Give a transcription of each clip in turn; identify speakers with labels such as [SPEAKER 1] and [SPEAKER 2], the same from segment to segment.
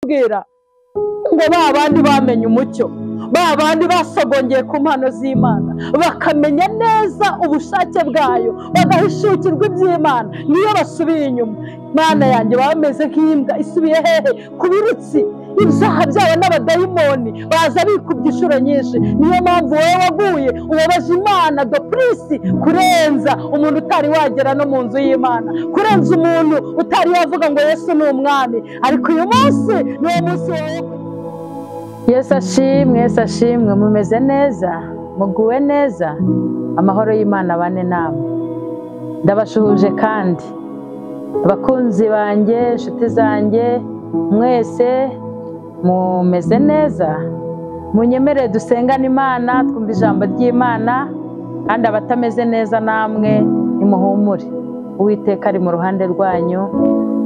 [SPEAKER 1] Kubwira ngo ba bandi bamenye umucyo, ba bandi basogongeye ku mpano z'Imana, bakamenya neza ubushake bwayo, bagahishukirwa iby'Imana, niyo basubiye inyuma, Mana yanjye, baba bameze nk'imbwa isubiye hehe? Ku birutsi. Ibyaha byabo n'abadayimoni baza bikubye inshuro nyinshi. Niyo mpamvu wowe waguye ubabaje Imana de plus kurenza umuntu utari wagera no mu nzu y'Imana, kurenza umuntu utari wavuga ngo Yesu ni umwami. Ariko uyu munsi niwo munsi wawe.
[SPEAKER 2] Yesu ashimwe, Yesu ashimwe. Mumeze neza, muguwe neza, amahoro y'Imana bane namwe. Ndabashuhuje kandi abakunzi banjye, inshuti zanjye, mwese mumeze neza. Munyemerere dusengane Imana, twumve ijambo ry'Imana, kandi abatameze neza namwe nimuhumure. Uwiteka ari mu ruhande rwanyu,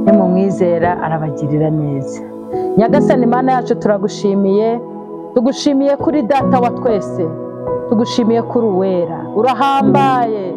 [SPEAKER 2] nimumwizera arabagirira neza. Nyagasani Imana yacu, turagushimiye, tugushimiye kuri Data wa twese, tugushimiye kuri uwera, urahambaye,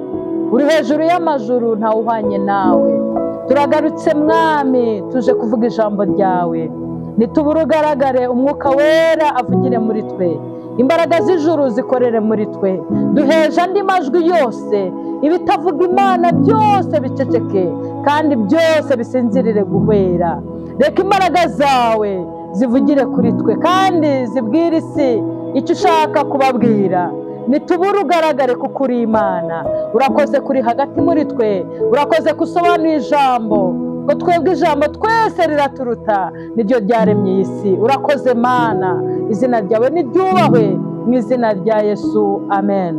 [SPEAKER 2] uri hejuru y'amajuru, ntawuhwanye nawe. Turagarutse Mwami, tuje kuvuga ijambo ryawe. Nitubura ugaragare, Umwuka Wera avugire muri twe, imbaraga z'ijuru zikorere muri twe. Duheje andi majwi yose, ibitavuga Imana byose biceceke, kandi byose bisinzirire guhwera. Reka imbaraga zawe zivugire kuri twe, kandi zibwire isi icyo ushaka kubabwira. Nitubura ugaragare kuko uri Imana. Urakoze kuri hagati muri twe, urakoze kusobanura ijambo, ngo twebwe ijambo twese riraturuta, niryo ryaremye iyi si. Urakoze Mana, izina ryawe niryubahwe, mu izina rya Yesu, amen.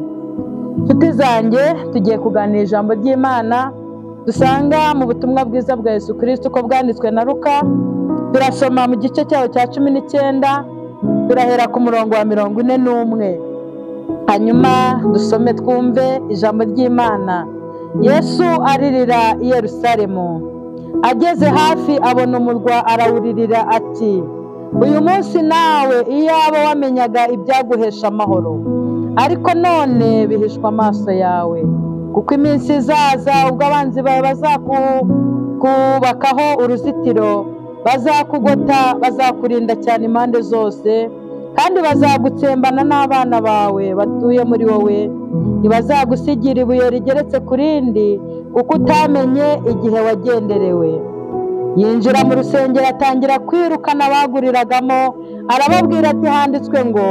[SPEAKER 2] Nshuti zanjye, tugiye kuganira ijambo ry'Imana dusanga mu butumwa bwiza bwa Yesu Kristo uko bwanditswe na Luka. Turasoma mu gice cyaho cya 19, turahera ku murongo wa 41, hanyuma dusome twumve ijambo ry'Imana. Yesu aririra i Yerusalemu, ageze hafi abona umurwa arawuririra ati: "Uyu munsi nawe iyaba wamenyaga ibyaguhesha amahoro, ariko none bihishwa amaso yawe, kuko iminsi izaza ubwo abanzi bawe bazakubakaho uruzitiro, bazakugota, bazakurinda cyane impande zose, kandi bazagutsembana n'abana bawe batuye muri wowe, ntibazagusigira ibuye rigeretse ku rindi, kuko utamenye igihe wagenderewe." Yinjira mu rusengero atangira kwirukana abaguriragamo, arababwira ati: "Handitswe ngo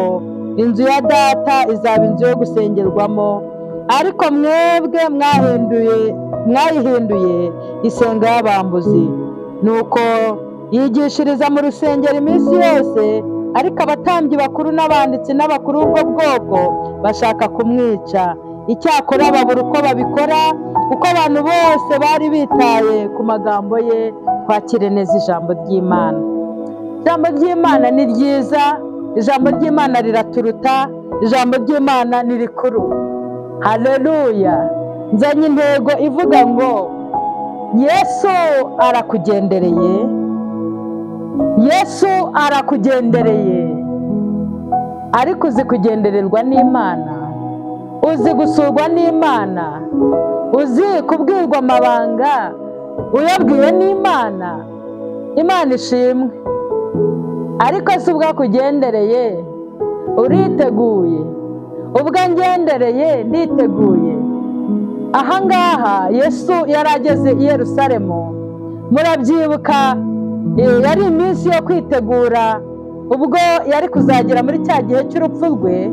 [SPEAKER 2] inzu ya Data izaba inzu yo gusengerwamo, ariko mwebwe mwahinduye mwayihinduye isenga y'abambuzi." Nuko yigishiriza mu rusengero iminsi yose, ariko abatambyi bakuru n'abanditsi n'abakuru b'ubwo bwoko bashaka kumwica. Icyakora babura uko babikora, kuko abantu bose bari bitaye ku magambo ye. Twakire neza ijambo ry'Imana. Ijambo ry'Imana ni ryiza, ijambo ry'Imana riraturuta, ijambo ry'Imana ni rikuru. Haleluya! Nzanye intego ivuga ngo Yesu arakugendereye, Yesu arakugendereye. Ariko uzi kugendererwa n'Imana, uzi gusurwa n'Imana, uzi kubwirwa amabanga uyabwiwe n'Imana. Imana ishimwe. Ariko si ubwo akugendereye uriteguye? Ubwo ngendereye nditeguye. Ahangaha Yesu yari ageze i Yerusalemu, murabyibuka, yari iminsi yo kwitegura ubwo yari kuzagera muri cya gihe cy'urupfu rwe.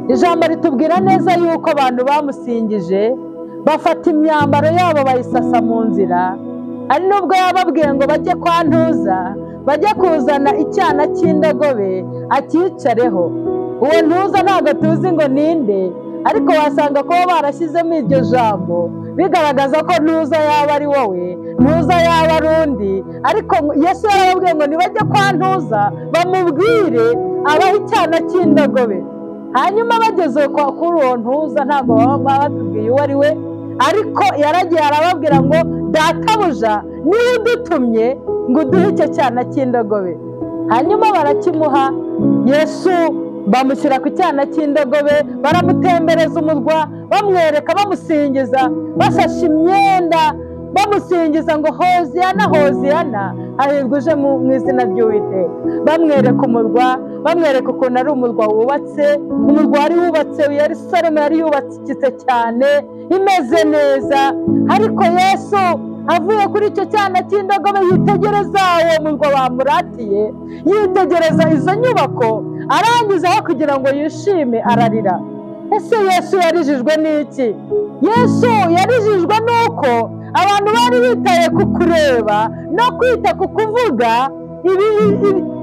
[SPEAKER 2] Ijambo ritubwira neza yuko abantu bamusingije, bafata imyambaro yabo bayisasa mu nzira. Ari nubwo yababwiye ngo bajye kwa Ntuza, bajye kuzana icyana cy'indogobe acyicareho. Uwo Ntuza ntabwo tuzi ngo ninde, ariko wasanga kuba barashyizemo iryo jambo bigaragaza ko Ntuza yaba ari wowe, Ntuza yaba ari undi. Ariko Yesu yarababwiye ngo nibajye kwa Ntuza bamubwire abahe icyana cy'indogobe. Hanyuma bageze kuri uwo Ntuza, ntabwo baba batubwiye uwo ari we, ariko yaragiye arababwira ngo databuja niba udutumye ngo uduhe icyo cyana cy'indogobe. Hanyuma barakimuha. Yesu bamushyira ku cyana cy'indogobe, baramutembereza umurwa, bamwereka, bamusingiza, basashe imyenda, bamusingiza ngo hoziyana, hoziyana.
[SPEAKER 1] Hahirwa uje mu izina ry'Uwiteka. Bamwereka umurwa, bamwereka ukuntu ari umurwa wubatse, umurwa wari wubatse Yerusalemu yari yubatse cyane, imeze neza. Ariko Yesu avuye kuri icyo cyana cy'indogobe yitegereza uwo murwa bamuratiye, yitegereza izo nyubako, arangiza aho kugira ngo yishime ararira. Ese Yesu yarijijwe n'iki? Yesu yarijijwe n'uko abantu bari bitaye ku kureba no kwita ku kuvuga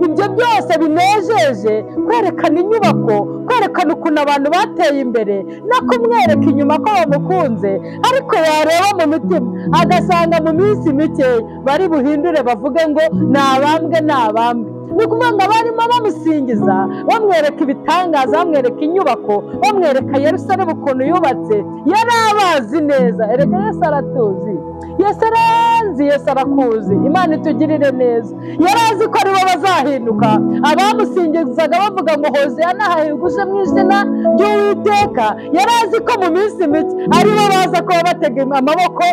[SPEAKER 1] ibyo byose binejeje, kwerekana inyubako, kwerekana ukuntu abantu bateye imbere, no kumwereka inyuma ko bamukunze. Ariko yareba mu mitima agasanga mu minsi mike bari buhindure bavuge ngo ni abambwe, ni abambwe. Ni ukuvuga ngo barimo bamusingiza, bamwereka ibitangaza, bamwereka inyubako, bamwereka Yerusalemu ukuntu yubatse, yari abazi neza. Erega Yesu aratuzi, Yesu aranzi, Yesu arakuzi. Imana itugirire neza. Yari azi ko aribo bazahinduka. Abamusingizaga bavuga ngo Hoziyana hahirwa uje mu izina ry'Uwiteka, yari azi ko mu minsi mike aribo baza kuba batega amaboko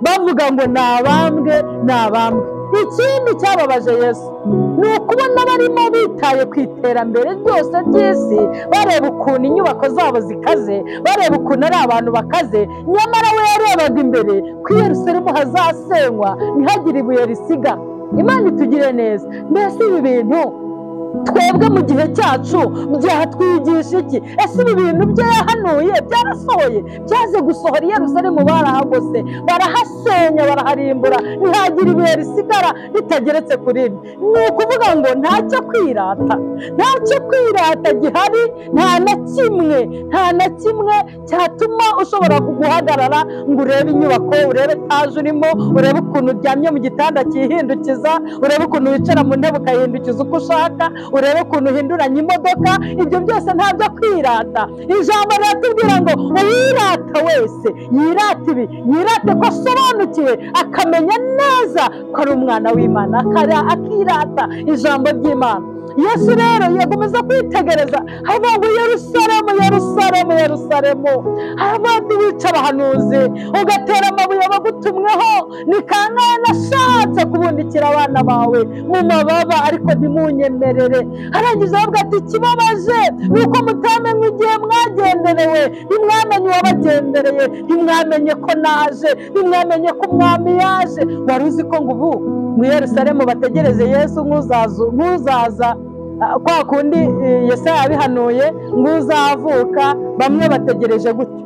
[SPEAKER 1] bavuga ngo ni abambwe, ni abambwe. Ikindi cyababaje Yesu ni ukubona barimo bitaye ku iterambere ryose ry'isi, bareba ukuntu inyubako zabo zikaze, bareba ukuntu ari abantu bakaze, nyamara we yarebaga imbere ko Yerusalemu hazasenywa ntihagire ibuye risiga. Imana itugire neza. Mbese ibi bintu twebwe mu gihe cyacu byatwigisha iki? Ese ibi bintu byo yahanuye byarasohoye? Byaze gusohora. Yerusalemu barahagose, barahasenya, baraharimbura, ntihagira ibuye risigara ritageretse kuri rindi. Ni ukuvuga ngo ntacyo kwirata, ntacyo kwirata gihari, nta na kimwe, nta na kimwe cyatuma ushobora guhagarara ngo urebe inyubako, urebe etaje urimo, urebe ukuntu uryamye mu gitanda cyihindukiza, urebe ukuntu wicara mu ntebe ukayihindukiza uko ushaka, urebe ukuntu uhinduranya imodoka. Ibyo byose ntabyo kwirata. Ijambo riratubwira ngo uwirata wese yirate ibi, yirate ko asobanukiwe, akamenya neza ko ari umwana w'Imana, akirata ijambo ry'Imana. Yesu rero yakomeza kwitegereza, aravuga ngo Yerusalemu, Yerusalemu, Yerusalemu, abandi wica abahanuzi ugatera amabuye abagutumweho, ni kangahe nashatse kubundikira abana bawe mu mababa ariko ntimunyemerere. Arangiza avuga ati ikibabaje ni uko mutamenye igihe mwagenderewe, ntimwamenye uwabagendereye, ntimwamenye ko naje, ntimwamenye ko umwami yaje. Wari uzi ko ngo ubu mu Yerusalemu bategereze Yesu nk'uzaza kwa kundi Yesaya yabihanuye ngo uzavuka, bamwe bategereje gutyo.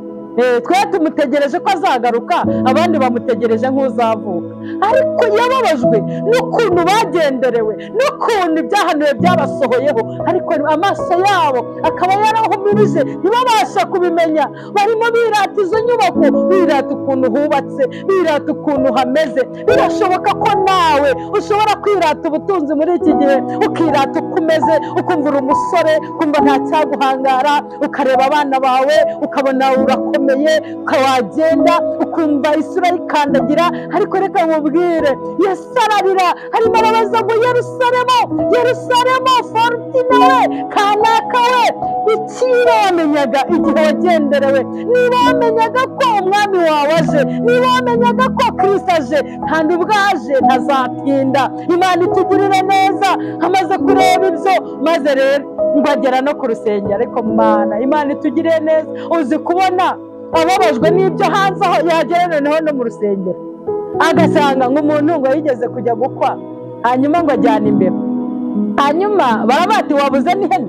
[SPEAKER 1] Twe tumutegereje ko azagaruka, abandi bamutegereje nk'uzavuka. Ariko yababajwe n'ukuntu bagenderewe, n'ukuntu ibyahanuwe byabasohoyeho, ariko amaso yabo akaba yarahumirije, ntibabasha kubimenya. Barimo birata izo nyubako, birata ukuntu hubatse, birata ukuntu hameze. Birashoboka ko nawe ushobora kwirata ubutunzi muri iki gihe, ukirata uko umeze, ukumva uri umusore, ukumva nta cyaguhangara, ukareba abana bawe ukabona urakomeye, ukawagenda ukumva isura yikandagira. Ariko reka nkubwire, Yesu ararira, arimo arabaza ngo Yerusalemu, Yerusalemu, Fortune we, kanaka we, ikiba wamenyaga igihe wagenderewe, niba wamenyaga ko umwami wawe aje, niba wamenyaga ko Kristo aje, kandi ubwo aje ntazatinda. Imana itugirire neza. Amaze kureba ibyo, maze rero ngo agera no ku rusengero. Ariko Mana, Imana itugirire neza. Uzi kubona ababajwe n'ibyo hanze aho yagera noneho no mu rusengero, agasanga nk'umuntu ngo yigeze kujya gukwa, hanyuma ngo ajyana imbeba, hanyuma barabati wabuze n'ihene,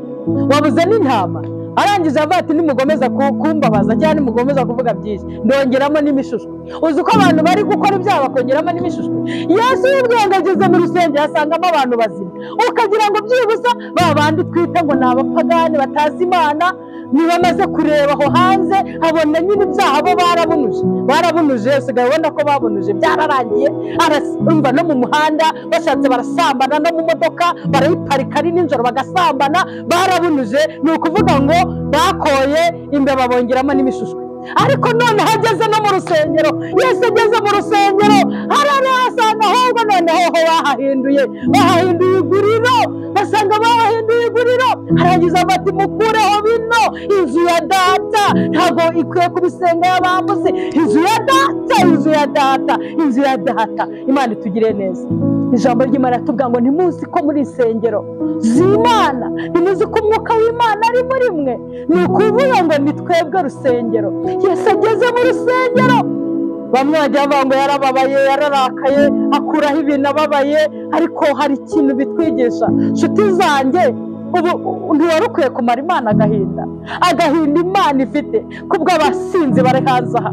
[SPEAKER 1] wabuze n'intama. Arangije avuga ati nimugomeza kumbabaza cyangwa nimugomeza kuvuga byinshi ndongeramo n'imishushwe. Uzi ko abantu bari gukora ibyaha bakongeramo n'imishushwe. Yesu yibwiye ngo ageze mu rusengero asangamo abantu bazima, ukagira ngo byibuze ba bandi twita ngo ni abapagani batazi Imana, ntibamaze kureba aho hanze abona nyine ibyaha bo barabunuje, barabunuje, usigaye ubona ko babunuje byararangiye. Arumva no mu muhanda bashatse barasambana, no mu modoka barayiparika ari nijoro bagasambana, barabunuje. Ni ukuvuga ngo bakoye imbeba bongeramo n'imishushwe. Ariko noneho ageze no mu rusengero, Yesu ageze mu rusengero ararasanga ahubwo noneho ho bahahinduye, bahahinduye iguriro, basanga bahahinduye iguriro. Arangiza bati mukureho bino, inzu ya data ntabwo ikwiye kubisenga y'abambuzi, inzu ya data, inzu ya data, inzu ya data. Imana itugire neza. Ijambo ry'Imana tubwira ngo ntimuzi ko muri insengero z'Imana, ntimuzi ko umwuka w'Imana ari muri mwe. Ni ukuvuga ngo ni twebwe rusengero. Yesu ageze mu rusengero, bamwe bajya bavuga ngo yarababaye, yararakaye, akuraho ibintu ababaye, ariko hari ikintu bitwigisha. Nshuti zanjye, ubu ntiwari ukwiye kumara Imana agahinda. Agahinda Imana ifite kubw'abasinzi bari hanze aha,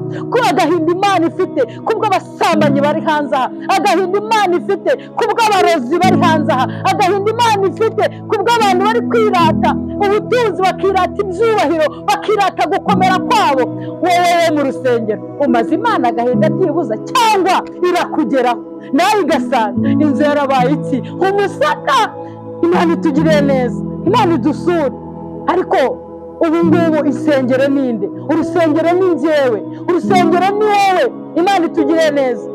[SPEAKER 1] agahinda Imana ifite kubw'abasambanyi bari hanze aha, agahinda Imana ifite kubw'abarozi bari hanze aha, agahinda Imana ifite kubw'abantu bari kwirata ubutunzi, bakirata ibyubahiro, bakirata gukomera kwabo. Wowe mu rusengero umaze Imana agahinda byibuza, cyangwa irakugeraho nawe ugasanga inzu yarabaye iki umusaka. Imana itugirire neza, Imana idusure. Ariko ubu ngubu insengero ninde? Urusengero ni njyewe, urusengero ni wowe. Imana itugirire neza,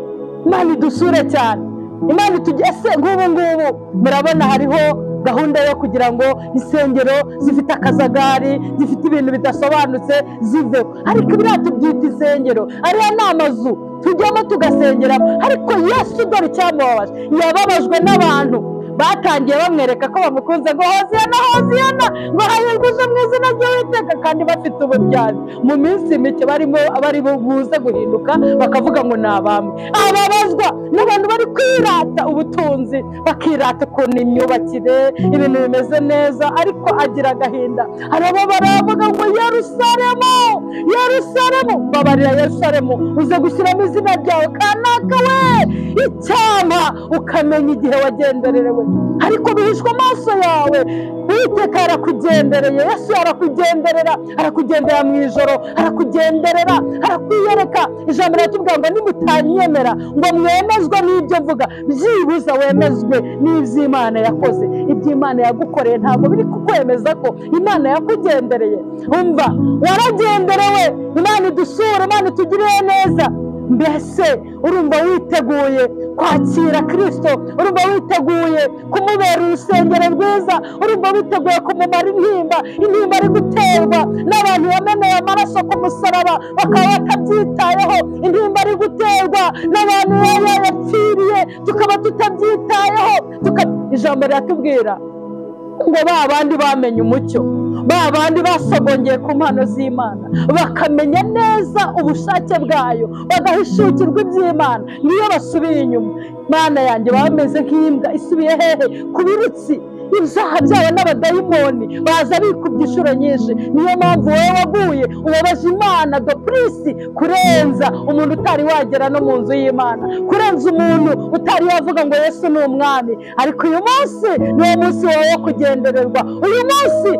[SPEAKER 1] Imana idusure cyane, Imana itugire. Ese nk'ubu ngubu murabona hariho gahunda yo kugira ngo insengero zifite akazagari, zifite ibintu bidasobanutse ziveho, ariko biriya tubyita insengero, ariya ni amazu tujyamo tugasengeramo. Ariko Yesu dore icyamubabaje, yababajwe n'abantu batangiye bamwereka ko bamukunze, ngo hoziyana hoziyana, ngo hahirwe uje mu izina ry'Uwiteka, kandi bafite uburyarya. Mu minsi mike barimo abari buze guhinduka bakavuga ngo ni abamwe. Ababazwa n'abantu bari kwirata ubutunzi, bakirata ukuntu imyubakire, ibintu bimeze neza, ariko agira agahinda, arababara, avuga ngo Yerusalemu, Yerusalemu, babarira Yerusalemu, uze gushyiramo izina ryawe kanaka we, icyampa ukamenya igihe wagendererewe. Ariko bihishwe amaso yawe. Uwiteka yarakugendereye, Yesu arakugenderera, arakugendera mu ijoro, arakugenderera, arakwiyereka. Ijambo riratubwira ngo nimutanyemera ngo mwemezwe n'ibyo mvuga, byibuza wemezwe n'iby'Imana yakoze. Iby'Imana yagukoreye ntabwo biri kukwemeza ko Imana yakugendereye. Umva, waragenderewe. Imana idusure, Imana itugirire neza. Mbese urumva witeguye kwakira Kristo? Urumva witeguye kumubera urusengero rwiza? Urumva witeguye kumumara intimba? Intimba ari guterwa n'abantu bameneye amaraso ku musaraba bakaba batabyitayeho. Intimba ari guterwa n'abantu baba yapfiriye tukaba tutabyitayeho. Ijambo riratubwira ngo ba bandi bamenye umucyo, ba bandi basogongeye ku mpano z'Imana, bakamenya neza ubushake bwayo, bagahishukirwa iby'Imana, niyo basubiye inyuma, Mana yanjye bameze nk'imbwa isubiye hehe? Ku birutsi. Ibyaha byabo n'abadayimoni baza bikubye inshuro nyinshi. Niyo mpamvu wowe waguye ubabaje Imana doprisi kurenza umuntu utari wagera no mu nzu y'Imana, kurenza umuntu utari wavuga ngo Yesu ni umwami. Ariko uyu munsi ni wo munsi wawe wo kugendererwa. Uyu munsi